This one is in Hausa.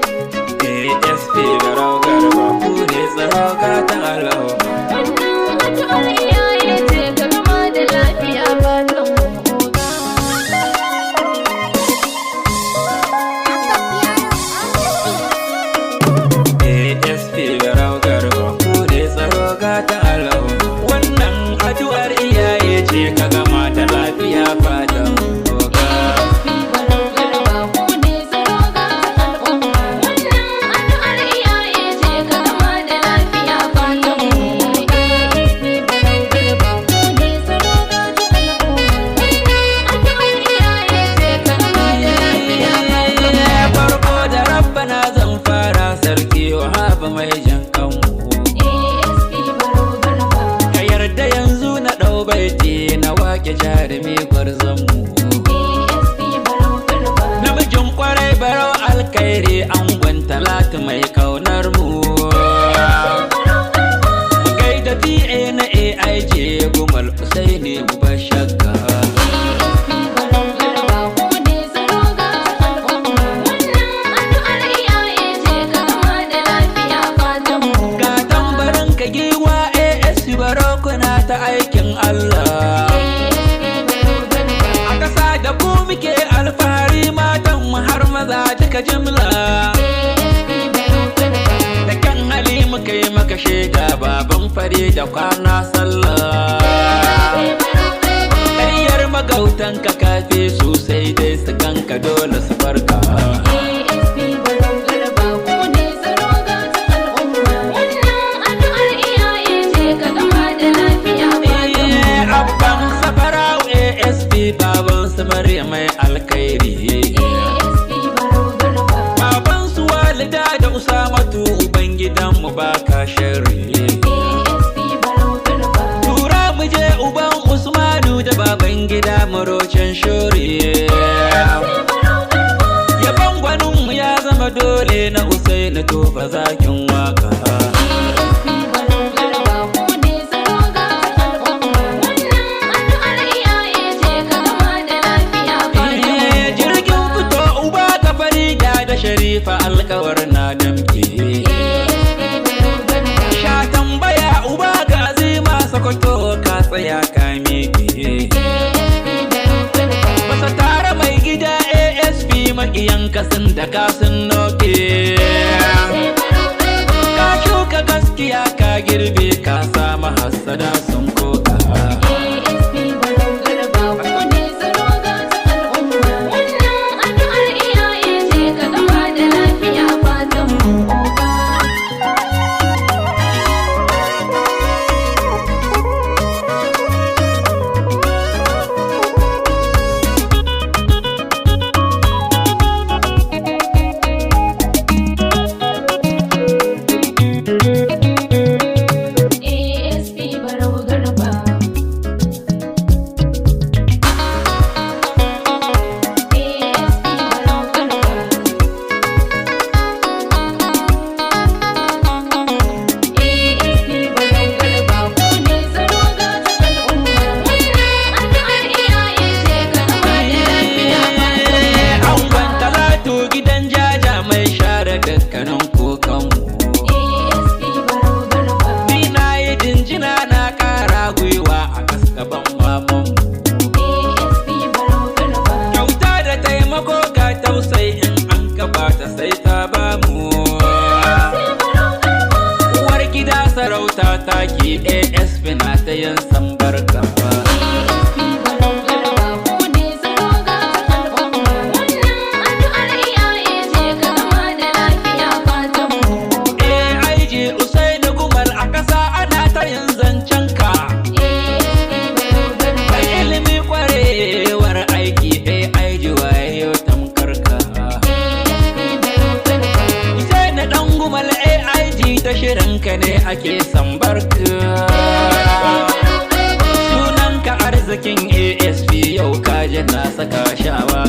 ASP Barau Garba, ku ne tsaro gatan al'umma. Wannan addu'ar iyaye ce, ka gama da lafiya fatan mu, oga. ASP Barau Garba, ku ne tsaro gatan al'umma. Wannan addu'ar iyaye ce, ka gama da lafiya fatan mu, oga. ASP Barau Garba, ku ne tsaro gatan al'umma. Wannan addu'ar iyaye ce, ka gama da lafiya fatan mu, oga. ASP Barau Garba, ku ne tsaro gatan al'umma. Wannan addu'ar iyaye ce, ka gama da lafiya fatan mu. Farko da Rabbana zan fara, sarki Wahaba mai jan kanmu. ASP Barau Garba. Ka yarda yanzu na ɗau baiti na wake jarumi gwarzonmu. ASP Barau Garba. Namijin kwarai Barau Alkairi, angon Talatu mai kaunar mu. Mu gaida PA na AIG Gumal Usaini, mu bar shakka. ASP Barau Garba, ku ne tsaro gatan al'umma. Wannan addu'ar iyaye ce, ka gama da lafiya fatan mu. Ga tambarin ka giwa, AS Barau, kuna ta aikin Allah. ASP Barau Garba. A ƙasa da ku muke alfahari, matan mu har maza duka jimla. ASP Barau Garba. Da kan hali muka yi maka shaida, baban fari da kwana sallah. Ƙaryar magautan ka kafe sosai dai, su ganka dole su farka. ASP Barau Garba, ku ne tsaro gatan al'umma. Wannan addu'ar iyaye ce, ka gama da lafiya fatan mu. Abban Safara'u ASP, baban su Maryam mai alkhairi. ASP Barau Garba. Baban su Walida da Usamatu, uban gidanmu baka sharri. ASP Barau Garba. Tura mu je uban Usmanu da baban gida marocin shuri. Yaban gwaninmu ya zama dole, na Usaini Tofa zakin waka. ASP Barau Garba, ku ne tsaro gatan al'umma. Wannan addu'ar iyaye ce, ka gama da lafiya fatan mu. Jirgin fito uba ka Farida da Sharifa, alkawar na damke. ASP Barau Garba. Sha tambaya uba ga Azima Sokoto, ka tsaya ka miƙe. ASP Barau Garba. Masa tare mai gida ASP, maƙiyanka sun da ka sun noke. Ka shuka gaskiya ka girbe, ka sama hassada sun koka. ASP Barau Garba, ku ne tsaro gatan al'umma. Wannan addu'ar iyaye ce, ka gama da lafiya fatan mu, oga. ASP Barau Garba. ASP Barau Garba. ASP Barau Garba, ku ne tsaro gatan al'umma. Wannan addu'ar iyaye ce, ka gama da lafiya fatan mu. Angon Talatu gidan Jaja mai share dukkanin kokanmu. ASP Barau Garba. Ni na yi jinjina na kara gwiwa a kaskaban mamanmu. ASP Barau Garba. Kyauta da taimako ga tausayi, in an kaba ta sai ta bamu. Uwar gida sarauta taki, ASP na ta yin sambarka. ASP Barau Garba, ku ne tsaro gatan al'umma. Wannan addu'ar iyaye ce, ka gama da lafiya fatan mu. AIG Usaini Gumal, a ƙasa ana ta yin zancen ka. ASP Barau Garba. Mai ilimi kwarewar aiki, AIG wayo tamkar ka. ASP Barau Garba. Usaini dan Gumal AIG, ta shirinka ne ake sambarka. Sunanka arzikin ASP, yau kaji na saka shawa.